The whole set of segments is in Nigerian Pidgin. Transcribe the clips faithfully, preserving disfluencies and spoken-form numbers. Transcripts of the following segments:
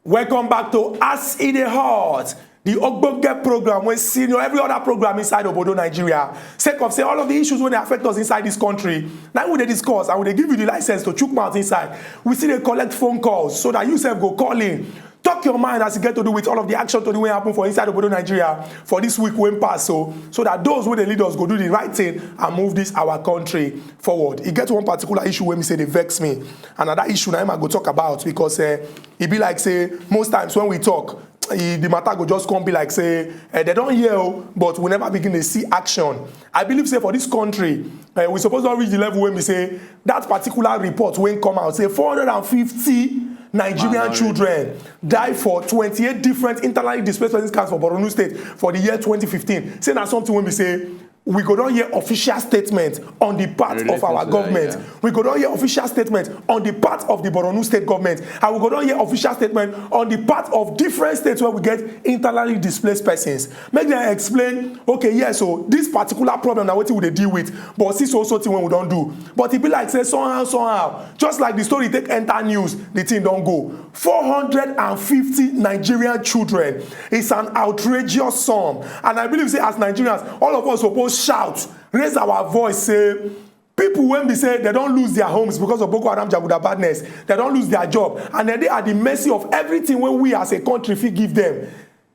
Welcome back to As E Dey Hot, the ogbonge program wey senior every other program inside obodo Nigeria. Sake of say all of the issues wey dey affect us inside this country, na we dey discuss and we dey give you the license to chook mouth inside. We still dey collect phone calls so that you sef go call in, talk your mind as e get to do with all of the action to do wey happen for inside obodo Nigeria for this week wey pass, so so that those wey dey lead us go do the right thing and move this our country forward. E get one particular issue wey be say dey vex me, and na that issue na him I go talk about because uh, e be like say most times when we talk, e, the matter go just come be like say uh, they don hear o, but we never begin dey see action. I believe say for this country, uh, we suppose don reach the level wey be say that particular report wey come out say four hundred and fifty Nigerian children die for twenty-eight different internally displaced persons camps for Borno State for the year twenty fifteen. Say na something wey be say we go don hear official statement on the part of our government. We go don hear official statement on the part of the Borno State government, and we go don hear official statement on the part of different states where we get internally displaced persons. Make dem explain, okay, yes, so this particular problem na wetin we dey deal with, but see so so thing wey we don do. But e be like say somehow somehow, just like the story take enter news, the thing don go. Four hundred and fifty Nigerian children is an outrageous sum, and I believe say as Nigerians, all of us suppose shout, raise our voice, say people wey be say they don lose their homes because of Boko Haram jaguda badness, they don lose their job, and then they are the mercy of everything wey we as a country fit give them.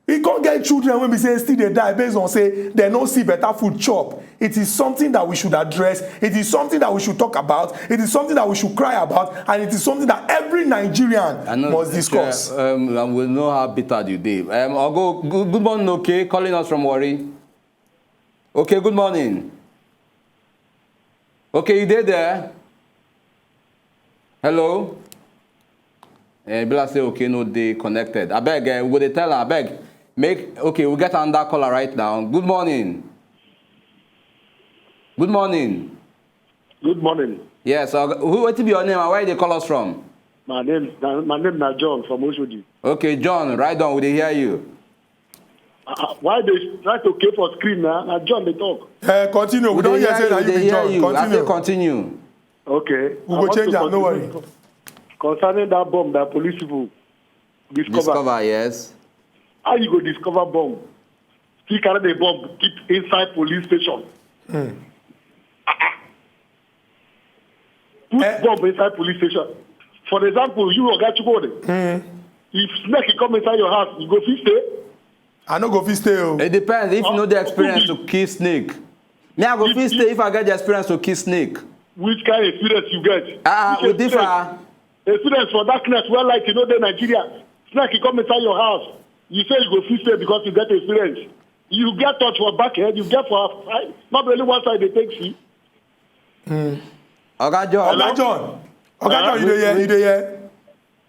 E come get children wey be say still dey die based on say they no see better food chop. It is something that we should address. It is something that we should talk about. It is something that we should cry about, and it is something that every Nigerian must discuss. Um, and we know how bitter you dey. Um, Ogo, good, good morning, okay? Calling us from Warri. Okay, good morning. Okay, you dey there? Hello? Eh, be like say okay no dey connected. Abeg, eh, we go dey tell am, abeg. Make, okay, we get another caller right now. Good morning. Good morning. Good morning. Yes, uh, who, wetin be your name and where you dey call us from? My name, na- my name na John from Oshodi. Okay, John, right on, we dey hear you. Uh, why they try to keep for screen now? Na John dey talk. Uh, continue. We don hear say na you be John. Continue. Continue. Okay. We go change am, no worry. Concerning that bomb that police people discover. Discover, yes. How you go discover bomb? Still carry the bomb keep inside police station. Put Eh. Bomb inside police station. For example, you Oga Chukwudi, if snake come inside your house, you go fit stay. I no go fit stay o. It depends if you no dey experience to kill snake. Me, I go fit stay if I get the experience to kill snake. Which kind of experience you get? Ah, Which we differ. Experience for darkness where light you no dey Nigeria. Snake come inside your house. You say you go fit stay because you get experience. You get touch for back head. You get for side. Not only one side they take see. Oga John. Oga John, Oga John, you dey hear, you dey hear.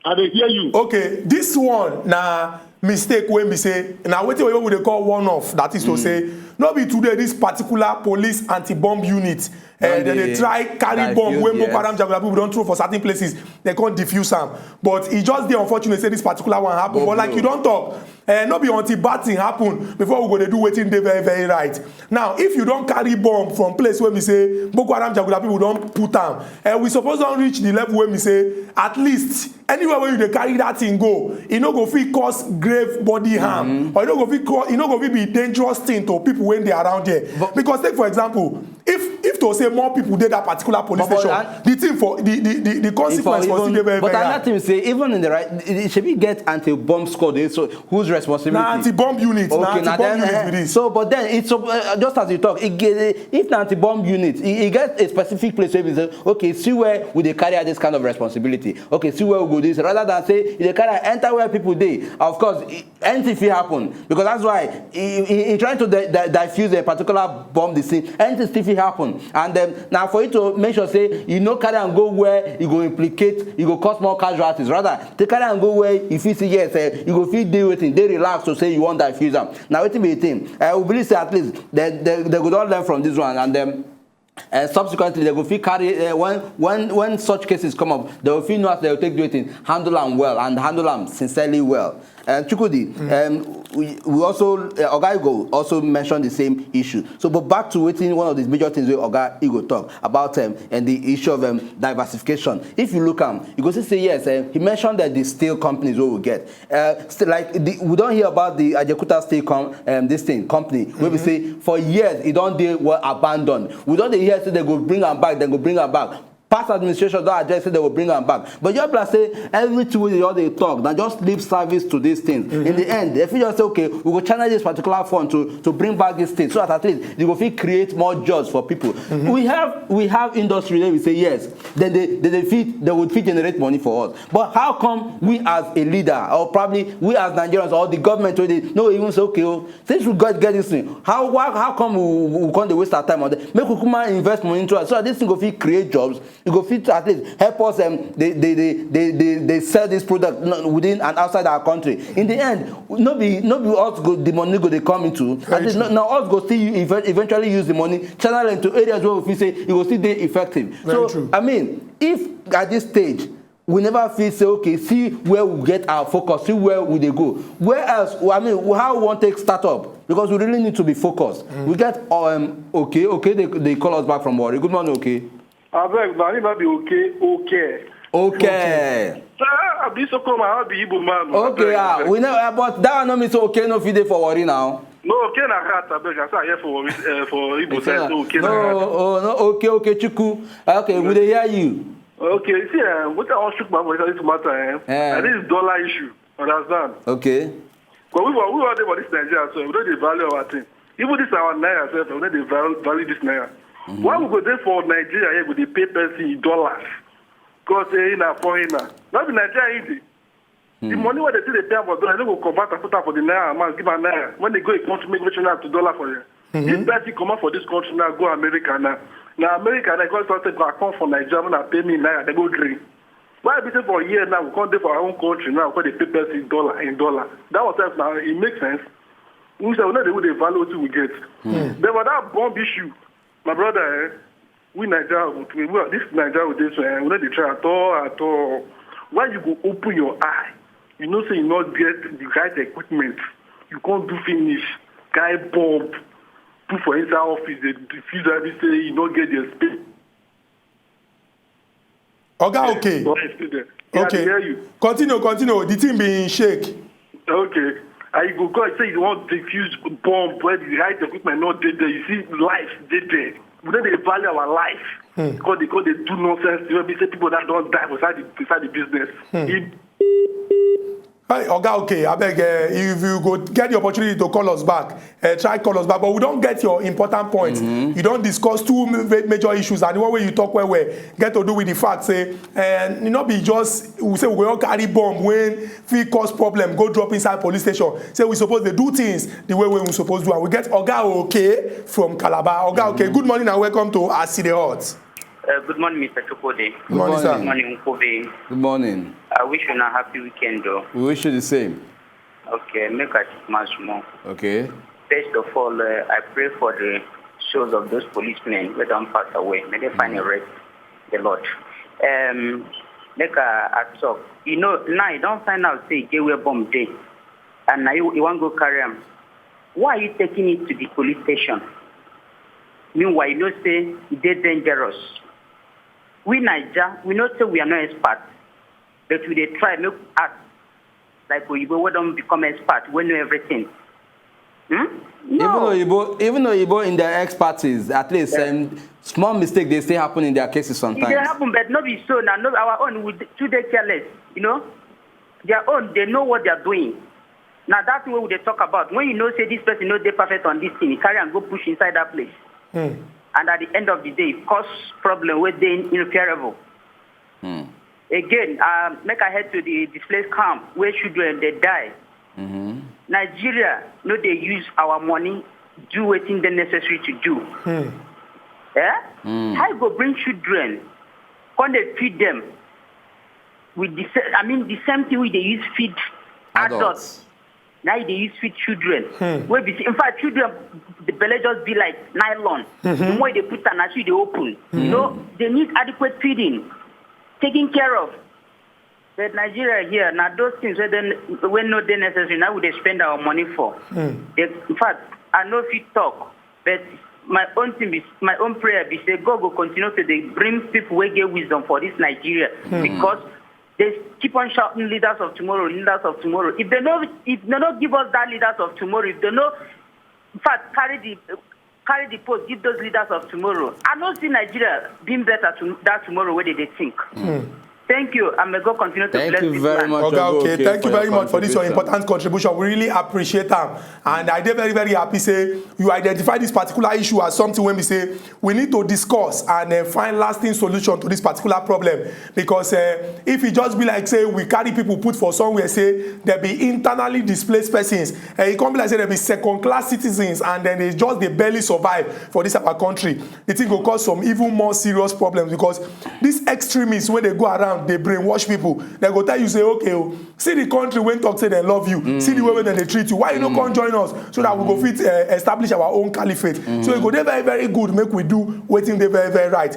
I dey hear you. Okay, this one na mistake wey be say na wetin we dey call one off. That is to say, no be today this particular police anti-bomb unit. Uh, they dey try carry bomb wey Boko Haram jaguda people don throw for certain places. They can't defuse am, but e just dey unfortunate say this particular one happen. But like you don talk, uh, no be until bad thing happen before we go dey do wetin dey very very right. Now, if you don carry bomb from place wey be say Boko Haram jaguda people don put am, uh, we suppose don reach the level wey be say at least anywhere wey you dey carry that thing go, e no go fit cause grave body harm, or e no go fit cause, e no go fit be dangerous thing to people wey dey around there. Because take for example, if if to say more people dey that particular police station, the thing for the the the, the consequence for still dey very very high. But another thing say, even in the right, it should be get anti-bomb squad. So whose responsibility? Na anti-bomb unit. Okay, na anti-bomb unit be this. So, but then it's uh, just as you talk. It, if na anti-bomb unit, e get a specific place where you say, okay, see where we dey carry out this kind of responsibility. Okay, see where we go this. Rather than say you dey carry enter where people dey. Of course, anything fit happen, because that's why he, he, he trying to di- di- diffuse a particular bomb the scene. Anything still fit happen, and um, now for you to make sure say you no carry and go where you go implicate, you go cause more casualties. Rather, take carry and go where you feel say yes, uh, you go feel dey wetin dey relaxed to say you wan diffuse am. Now wetin be the thing? Uh, we believe say at least they, they, they go don learn from this one, and um, uh, subsequently they go fit carry uh, when when when such cases come up, they go fit know as they go take do wetin, handle am well and handle am sincerely well. Uh, Chukwudi, um, we, we also, uh, Oga Igwe also mentioned the same issue. So, but back to wetin one of the major things wey Oga Igwe talk about, um, and the issue of, um, diversification. If you look am, you go see say yes, um, he mentioned that the steel companies wey we get. Uh, still, like the, we don hear about the Ajaokuta steel com, um, this thing company wey be say for years e don dey well abandoned. We don dey hear say dem go bring am back, dem go bring am back. Past administration don address say dem go bring am back, but just be like say everything wey dem just dey talk na just lip service to these things. In the end, dem fit just say, okay, we go channel this particular fund to to bring back this thing, so that at least you go fit create more jobs for people. We have, we have industry wey we say yes, then they they dey fit, they would fit generate money for us. But how come we as a leader, or probably we as Nigerians, or the government wey dey no even say, okay, oh, since we got get this thing, how why, how come we, we, we come dey waste our time on that? Make we come and invest money into it so that this thing go fit create jobs. E go fit at least help us, um, dey dey dey dey dey dey sell this product, no, within and outside our country. In the end, no be, no be us go, the money go dey come into. At least na us go still u- eve- eventually use the money, channel am to areas where we feel say e go still dey effective. So, I mean, if at this stage we never feel say, okay, see where we get our focus, see where we dey go, where else? I mean, how we wan take start up? Because we really need to be focused. We get, um, okay, okay, they, they call us back from Warri. Good morning, okay. Abeg, na him no be okay, okay. Okay. Sir, I be Sokoma, I be Igbo man. Okay, ah, we know, uh, but that one no mean say okay no fit dey for Warri now. No, okay na heart, abeg. I say I hear for Warri, uh, for Igbo side, so okay na heart. No, oh, no, okay, okay, Chuku. Okay, we dey hear you. Okay, you see, uh, wetin I wan chook mouth for inside this matter, eh? Eh. Na this dollar issue, understand? Okay. But we, we wan dey for this Nigeria, so we no dey value our thing. Even this our naira sef, we no dey value, value this naira. Why we go dey for Nigeria here, we dey pay person in dollars? Because say na foreigner. No be Nigeria e dey. The money wey dem take dey pay am for dollar, dem no go convert am, put am for the naira amount, give am naira. When dem go a country, make make sure na to dollar for there. This person comot for this country now, go America now. Na America now, come say, "I come for Nigeria, una pay me naira," dem go gree. Why be say for here now, we come dey for our own country now, we come dey pay person dollar in dollar? That one sef na, e make sense? We sef, we no dey even dey value wetin we get. But for that bomb issue, my brother, eh, we Nigeria, we, we, this Nigeria we dey so, eh, we no dey try at all, at all. Why you go open your eye? You know say you no get the right equipment. You come do finish, carry bomb, put for inside office, dey defuse everything, you no get the space. Oga, okay. Don't explain them. Yeah, I dey hear you. Continue, continue. The thing bin shake. Okay. And you go go say you wan defuse bomb where the right equipment no dey there. You see, life dey there. We no dey value our life. Because they go dey do nonsense. You know, we say people that don die beside the, beside the business. If Hey, Oga, okay, abeg, eh, if you go get the opportunity to call us back, eh, try call us back. But we don get your important points. You don discuss two ma- ma- major issues, and the one wey you talk well well get to do with the fact say, eh, e no be just we say we go carry bomb wey fit cause problem go drop inside police station. Say we suppose dey do things the way wey we suppose do am. We get Oga Okay from Calabar. Oga Okay, good morning and welcome to As E Dey Hot. Uh, good morning, Mister Chukwudi. Good morning, sir. Good morning, Nkobe. Good morning. I wish you a happy weekend, though. We wish you the same. Okay, make I take my small. Okay. First of all, uh, I pray for the souls of those policemen who don't pass away. May they find a rest, the Lord. Um, make I, I talk. You know, now you don't find out say they were bomb day, and now you, you want go carry him. Why are you taking it to the police station? Meanwhile, you know say e dey dangerous. We Naija, we know say we are not experts, but we dey try make act like Oyibo wey don become expert, wey know everything. Hmm? No. Even Oyibo, even Oyibo in their expertise, at least, um, small mistake dey still happen in their cases sometimes. E dey happen, but no be so. Now, no, our own, we too dey careless, you know. Their own, they know what they are doing. Now, that thing wey we dey talk about, when you know say this person no dey perfect on this thing, you carry am go push inside that place. And at the end of the day, cause problem wey dey irreparable. Again, um, make I head to the displaced camp where children dey die. Nigeria no dey use our money do wetin dey necessary to do. Eh? How you go bring children, come dey feed them with the sa- I mean, the same thing we dey use feed adults. Now you dey use feed children. Wey be say, in fact, children, the belle just be like nylon. The more you dey put am, na so e dey open. You know, they need adequate feeding, taking care of. But Nigeria here, na those things wey dem, wey no dey necessary, na we dey spend our money for. They, in fact, I no fit talk, but my own thing be, my own prayer be say God go continue to dey bring people wey get wisdom for this Nigeria, because they keep on shouting leaders of tomorrow, leaders of tomorrow. If they no, if they no give us that leaders of tomorrow, if they no, in fact, carry the, carry the post, give those leaders of tomorrow, I no see Nigeria being better to that tomorrow wey they dey think. Thank you, and may God continue to Thank bless you this very land. much, Oga, Oga okay, Okey, thank for you your very much for this your contribution. Important contribution. We really appreciate them, and I dey very, very happy say you identify this particular issue as something wey we say we need to discuss and uh, find lasting solution to this particular problem. Because uh, if it just be like say we carry people put for somewhere, say there be internally displaced persons, and it come be like say there be second class citizens, and then they just dey barely survive for this our country. The thing go cause some even more serious problems, because these extremists, when they go around, they brainwash people. They go tell you say, okay, oh, see the country wey talk say they love you, see the way wey dem dey treat you, why you no come join us so that we go fit uh, establish our own caliphate? So e go dey very, very good make we do wetin dey very, very right.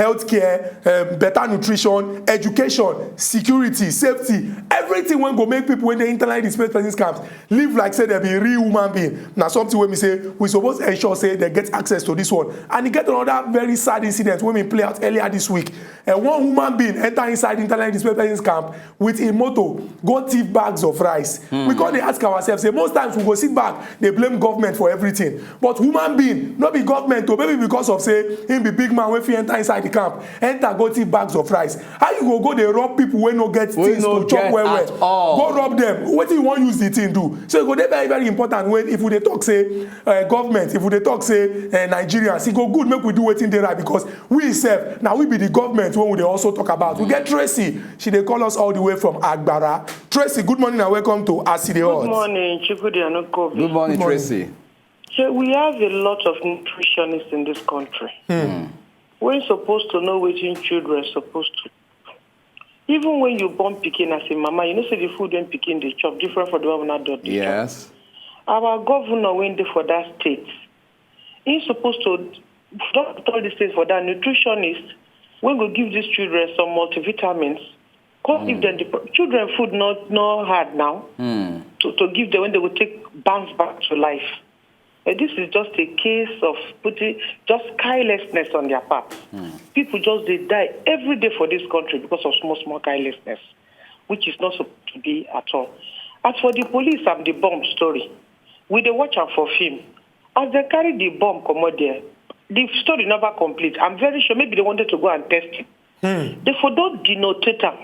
Healthcare, um, better nutrition, education, security, safety, everything wey go make people wey dey internally displaced persons camps live like say dem be real human being. Na something wey be say we suppose ensure say dem get access to this one. And e get another very sad incident wey we play out earlier this week. Uh, one human being enter inside internally displaced persons camp with a motor, go thief bags of rice. We come dey ask ourselves say most times we go sit back dey blame government for everything, but human being no be government o, maybe because of say him be big man wey fit enter inside the camp, enter go thief bags of rice. How you go go dey rob people wey no get Wey things no to chop get well at well? All. Go rob them. Wetin you wan use the thing do? So e go dey very, very important when if we dey talk say uh, government, if we dey talk say uh, Nigerians, e go good make we do wetin dey right, because we sef na we be the government wey we dey also talk about. We get Tracy, she dey call us all the way from Agbara. Tracy, good morning and welcome to As E Dey Hot. Good morning, Chukwudi Anukobi. Good morning, Good morning. Tracy. So we have a lot of nutritionists in this country. We're supposed to know wetin children supposed to. Even when you born pikin as a mama, you know say the food wey pikin dey chop different from the one wey adult dey chop. Yes. Our governor wey dey for that state, he supposed to don tell the state for that nutritionist wey go give these children some multivitamins. Come give them the pro- children food, not not hard now to, to give them when they will take bounce back to life. But this is just a case of putting just carelessness on their part. People just dey die every day for this country because of small small carelessness, which is not supposed to be at all. As for the police and the bomb story, we dey watch am for film. As they carry the bomb comot there, the story never complete. I'm very sure maybe they wanted to go and test it. They for don denotate am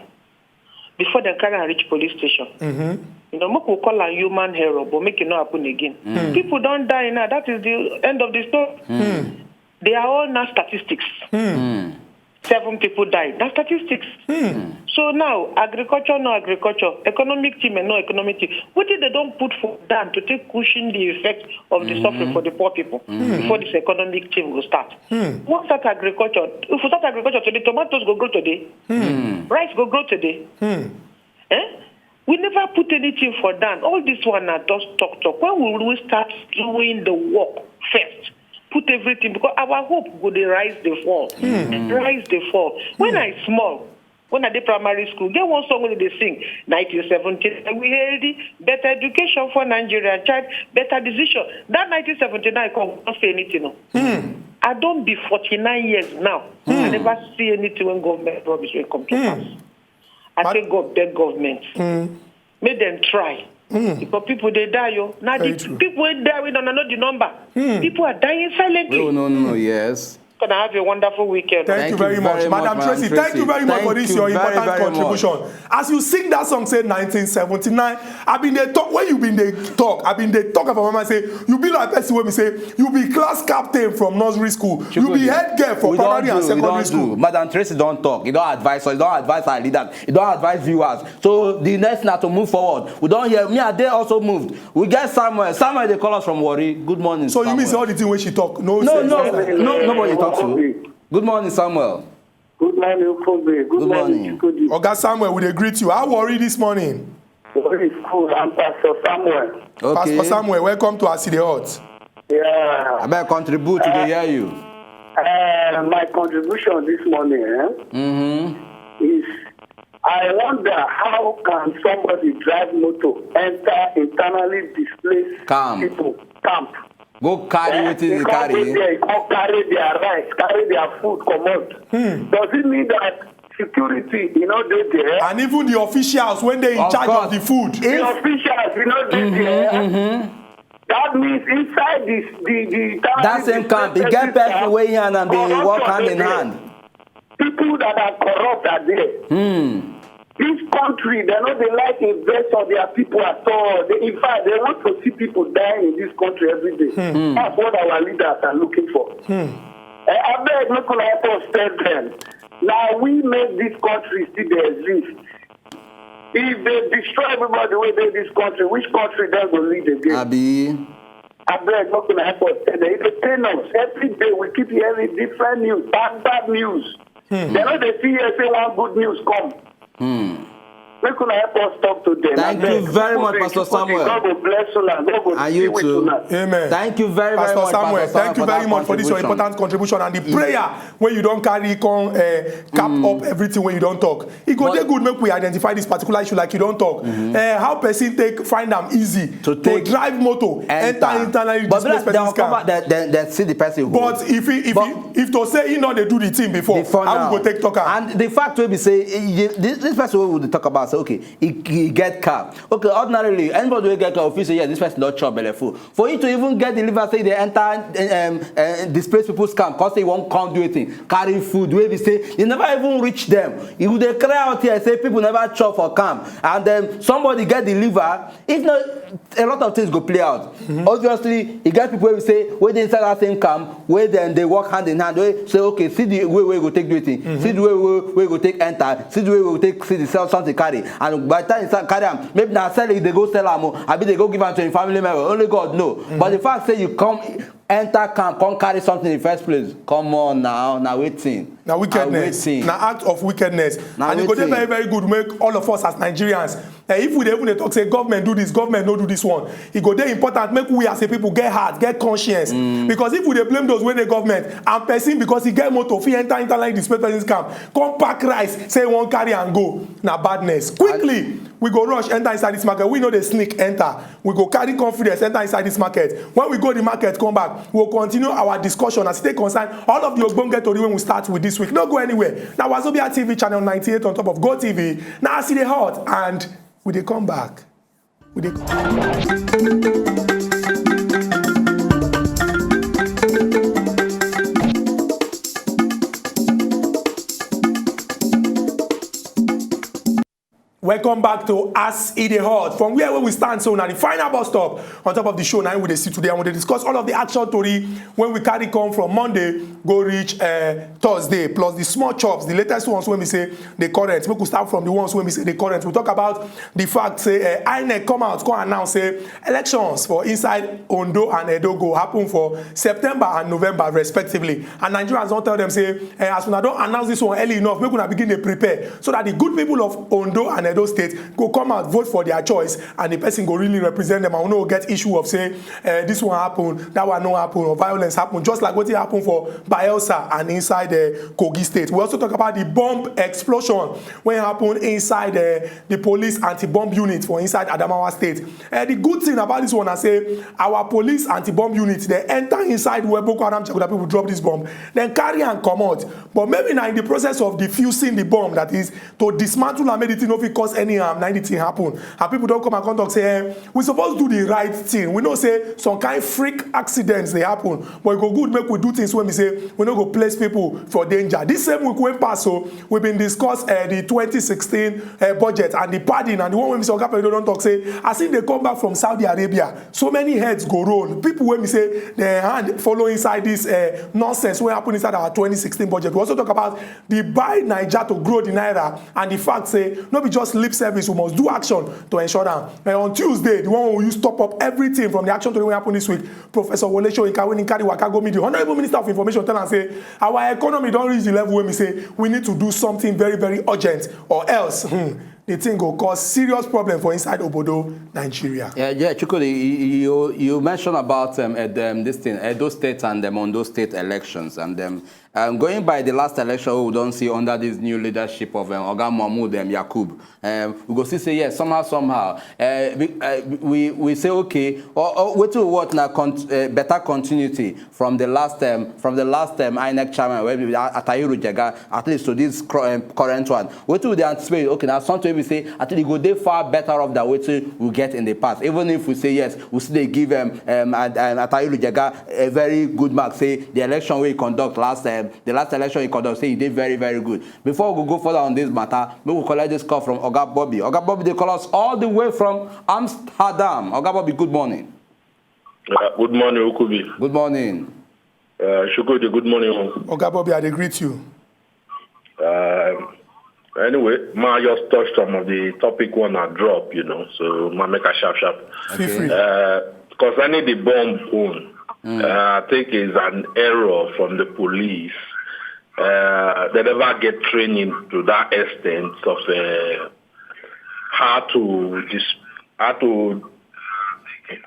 before dem carry am reach police station. You know, make we call am human error, but make e no happen again. People don die now. That is the end of the story. They are all now statistics. Seven people died. Na statistics. So now, agriculture, no agriculture, economic team, and no economic team. Wetin they don put for down to take cushion the effect of the suffering for the poor people before this economic team go start? Once that agriculture, if we start agriculture today, tomatoes go grow today, rice go grow today. Eh? We never put anything for down. All this one na just talk talk. When will we start doing the work first? Put everything, because our hope go dey rise dey fall, rise dey fall. When I small, when I dey primary school, get one song wey dey sing, nineteen seventy, we healthy, better education for Nigeria child, better decision. That nineteen seventy-nine come, we no see anything. No. I don be forty-nine years now. I never see anything when government promise wey come to pass. I say God beg government. Make them try. Because people dey die, yo. Now Very the true. People wey die, we don't know the number. People are dying silently. No, no, no, no, yes. Can I have a wonderful weekend? Thank, you very much, Madam Tracy. Thank you very much for this your important contribution. As you sing that song, say nineteen seventy-nine, I been dey talk when you been dey talk. I been dey talk about mama say you be like person wey be say you be class captain from nursery school, you be head girl for primary and secondary school. Madam Tracy don talk. You don advise us. You don advise our leaders. You don advise viewers. So the next na to move forward. We don hear. Me, I dey also moved. We get Samuel. Samuel dey call us from Warri. Good morning. So you mean say Samuel. All the thing wey she talk, no No, sense? no, no, nobody talk so. Good morning, Samuel. Good morning, Okobe. Good, Good morning, morning. Chukwudi. Oga Samuel, we dey greet you. How Warri this morning? Warri is cool. I'm Pastor Samuel. Okay. Pastor Samuel, welcome to As E Dey Hot. Yeah. Abeg contribute. We dey hear you. Uh, my contribution this morning eh, Mm-hmm. is I wonder how can somebody drive motor, enter internally displaced Camp. people camp. Go carry Eh, wetin you they come go carry. there, come carry their rice, carry their food, comot. Does it mean that security, you know, dey there? And even the officials when they in Of charge course. of the food. The officials, you know, dey there. That means inside this, the the town, That same camp, e get person wey him and am dey work hand in hand. People that are corrupt are there. This country, they no dey like invest on their people at all. They, in fact, they want to see people dying in this country every day. That's what our leaders are looking for. Eh, abeg, make una help us tell them. Now we make this country still dey exist. If they destroy everybody wey dey this country, which country dem go lead again? Abi. Abeg, make una help us tell them. E dey pain us. Every day we keep hearing different news, bad, bad news. They no dey see here say one good news come. Make una help us talk to them. Thank you Abeg, very people much, dey Pastor keep on the Samuel. God go bless una. God go And be you with too. Una. Amen. Thank you very, Pastor very much, Samuel, Pastor thank you Samuel, very for much for that this your contribution. Important contribution and the prayer when you don't carry, come uh, cap up everything when you don't talk. It go But- dey good make we identify this particular issue like you don't talk. Uh, how person take find am easy To to, take drive motor, Enter. enter, internally But displaced be like, person's dem car. Cover, they, they, they see the person. Who, But if he, if But- he, if to say he not dey do the thing before, before how now. We go take talk am? And the fact will be say eh, this, this person we will talk about say okay, he, he get car. Okay, ordinarily anybody will get car, office say yeah, this person not chop belle full. For you to even get the liver say they enter um, uh, displaced people's camp, cause they won't come do anything, carry food. Wey be say they never even reach them. You dey cry out here say people never chop for camp, and then somebody get the liver. If not, a lot of things go play out. Obviously, e get people wey be say wey dey inside that same camp, wey dem dey work hand in hand. Wey say okay, see the way wey go take do it, see the way wey wey go take enter, see the way wey go take see the sell something carry, and by the time you start carry am, maybe na sell e dey go sell am o, abi dey go give am to im family member. Only God know. But the fact say you come enter camp, come carry something in the first place, come on now, na wetin? Na wickedness. Na wetin? Na act of wickedness. Na And e go dey wetin? Very, very good make all of us as Nigerians, eh, if we dey even dey talk say government do this, government no do this one, e go dey important make we as a people get heart, get conscience. Because if we dey blame those wey dey government and person because he get motor fit enter enter like this person's camp, come pack rice say he wan carry and go, na badness. Quickly, we go rush enter inside this market. We no dey sneak enter. We go carry confidence enter inside this market. When we go the market, come back, we will continue our discussion as e take concern all of the ogbonge tori wey we start with this week. No go anywhere. Na Wazobia T V channel ninety-eight on top of Go T V. Na as e dey hot and we dey come back. We dey come back. Welcome back to As E Dey Hot. From where we stand so, now the final bus stop on top of the show, now we dey see today and we dey discuss all of the action tori when we carry come from Monday go reach uh, Thursday, plus the small chops, the latest ones when we say the current. We could start from the ones when we say the current. We talk about the fact say uh, INEC come out, come announce say elections for inside Ondo and Edo go happen for September and November respectively. And Nigerians don't tell them say uh, as una don't announce this one early enough, make una begin dey prepare so that the good people of Ondo and Edo State go come out, vote for their choice, and the person go really represent them. And we no get issue of say uh, this one happen, that one no happen, or violence happen, just like what happened for Bayelsa and inside uh, Kogi State. We also talk about the bomb explosion when happened inside uh, the police anti-bomb unit for inside Adamawa State. Uh, the good thing about this one, I say our police anti-bomb unit, they enter inside where Boko Haram Jaguda people drop this bomb, then carry and come out. But maybe now in the process of defusing the bomb, that is to dismantle and make the thing no fit cause any harm, now the thing happen. And people don't come and come talk say, eh, we supposed to do the right thing. We know say some kind freak accidents they happen, but it go good make we do things when we say we no go place people for danger. This same week when pass, so we been discuss uh, the twenty sixteen uh, budget and the padding and the one when Mister Okapedo don't talk say, I see they come back from Saudi Arabia. So many heads go roll. People when we say their hand follow inside this uh, nonsense wey happen inside our twenty sixteen budget. We also talk about the buy Naija to grow the naira and the fact say no be just lip service, we must do action to ensure that. And on Tuesday, the one we use top up everything from the action to wey happen this week, Professor Wole Soyinka wey carry waka go meet the Honourable Minister of Information tell am say our economy don't reach the level where we say we need to do something very, very urgent or else hmm, the thing go cause serious problem for inside Obodo, Nigeria. Yeah, yeah, Chukwudi, you, you, you mentioned about um, Ed, um, this thing, Edo State and um, Ondo State elections, and um, Um, going by the last election, we don't see under this new leadership of um, Oga Mahmoud um, Yakub. Um, we go see say yes, somehow, somehow. Uh, we, uh, we, we say okay, or, or what we want now, con- uh, better continuity from the last um, from the last um, INEC chairman, where we Atahiru Jega, at least to this cr- um, current one. What do they anticipate? Okay, now something we say, I think it go dey far better off than what we get in the past. Even if we say yes, we still dey give um, um, At- um, Atahiru Jega a very good mark. Say the election we conduct last um, the last election he conduct, say he did very, very good. Before we go further on this matter, we will collect this call from Oga Bobby. Oga Bobby, they call us all the way from Amsterdam. Oga Bobby, good morning. Uh, good morning, Ukubi. Good morning. Uh, Shukudi, good morning. Oga Bobby, I dey greet you. Um, anyway, ma just touch some of the topic one I drop, you know. So ma make a sharp sharp. Feel free. Uh, concerning the bomb phone, uh, I think is an error from the police. Uh, they never get training to that extent of uh, how to dis- how to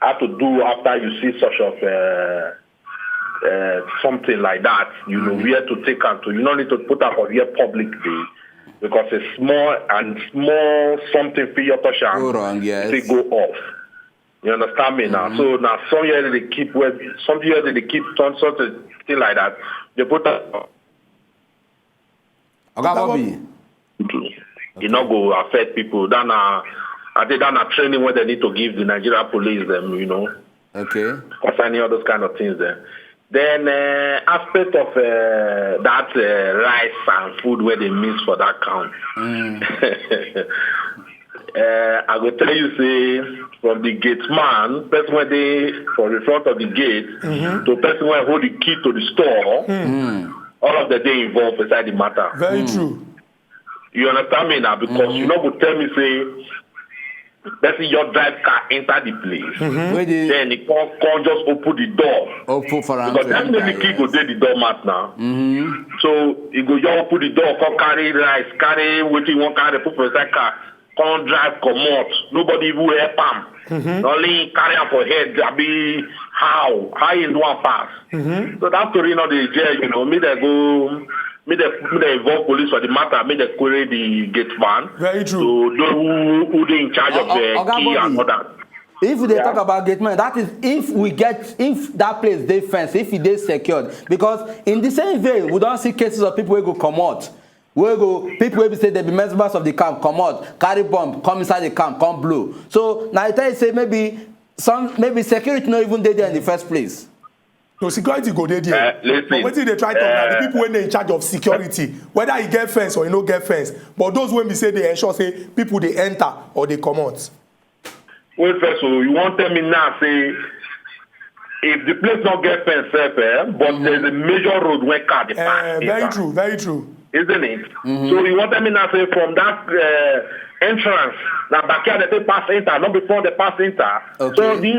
how to do after you see such of uh, uh, something like that. You know where to take am to. You no need to put am for where public dey, because a small and small something fit your touch am. Go wrong, yes. Fit go off. You understand me now? So now somewhere they keep where somewhere they keep some something thing like that. They put am. Oga Bobby. E no go affect people. That na I think that na training wey they need to give the Nigeria police them. You know, Okay. concerning all those kind of things there. Then uh, aspect of uh, that uh, rice and food where they miss for that count. Uh, I go tell you say from the gate man, person wey dey for the front of the gate, to person wey hold the key to the store, all of them dey involved inside the matter. Very true. You understand me now? Because you no go tell me say person just drive car enter the place. Wey dey Then he come come just open the door. open for am Because to that enter, maybe key yes. go dey the doormat now. So he go just open the door, come carry rice, carry wetin he wan carry, put for inside car, come drive comot. Nobody even help am. Only him carry am for head, abi how how he do am pass. So that story no dey there, you know. Make dem go, make dem make dem involve police for the matter. Make dem query the gate man. Very true. So those who who dey in charge of O- O- the Oga key and Bobby. all that. If they Yeah. talk about gate man, that is if we get if that place dey fence, if it dey secured, because in the same vein we don see cases of people wey go comot, wey go people wey be say they be members of the camp comot, carry bomb come inside the camp come blow. So na I tell you say maybe some maybe security no even dey there in the first place. So security go dey there. Uh, listen, But wetin dey try talk na the uh, people wey dey in charge of security, whether e get fence or e no get fence. But those wey be say dey ensure say people dey enter or dey comot. Wait first, so you wan tell me now say if the place no get fence sef, eh, but there's a major road wey car dey pass Eh, enter, very true, very true. isn't it? So you wan tell me now say from that uh, entrance na backyard dem take pass enter, no be front dem pass enter. Okay. So the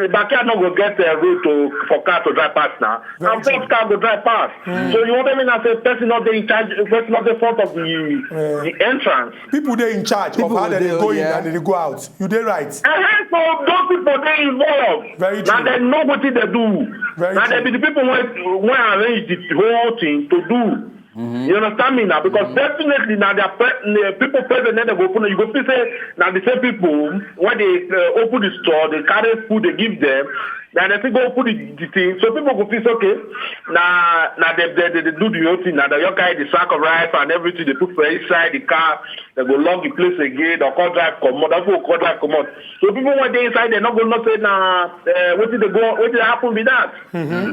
uh, backyard no go get uh, road to for car to drive pass now. Very And front true. Car go drive pass. So you wan tell me now say person no dey in charge, person no dey front of the Eh. the entrance. People dey in charge People of how go dem dey dey, go in yeah. and dem dey go out. You dey right. Uh-huh, so those people dey involved. Very Na true. Dem know wetin dem do. Very Na true. Dem be the people wey wey arrange the whole thing to do. You understand me now? Because definitely na their pre- the people present dem go open. You go feel say na the same people wey dey uh, open the store, dey carry food, dey give them. Na dem fit go open the, the thing. So people go feel say okay, na na dem dem dey dey do the whole thing. Na dem just carry the sack of rice and everything dey put for inside the car. Dem go lock the place again. Dem come drive comot. Dem go come drive comot. So people wey dey inside dem no go know say na uh, wetin dey go, wetin dey happen be that.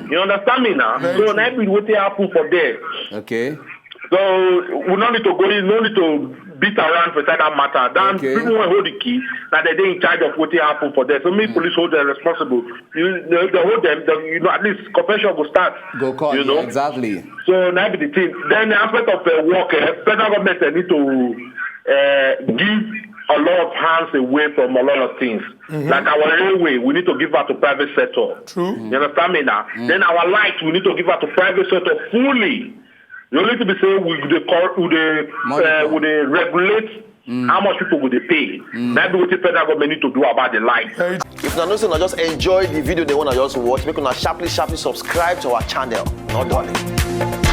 You understand me now? So na be wetin happen for there. Okay. So we no need to go in, no need to beat around for inside that matter. Then Okay. People wey hold the key, na dem dey in charge of wetin happen for there. So make police hold them responsible. You, they, they hold them, then, you know, at least confession go start. Go call. You know, Yeah, exactly. So na be the thing. Then the aspect of uh, work, uh, federal government uh, need to uh, give a lot of hands away from a lot of things. Like our railway, we need to give out to private sector. True. You understand me now? Then our light, we need to give out to private sector fully. The only thing we say we dey cor- we dey uh, Monitor. We dey regulate how much people go dey pay. That be wetin federal government need to do about the light. Very If una know say una just enjoy the video, they wanna just watch, make una sharply, sharply subscribe to our channel. Not darling.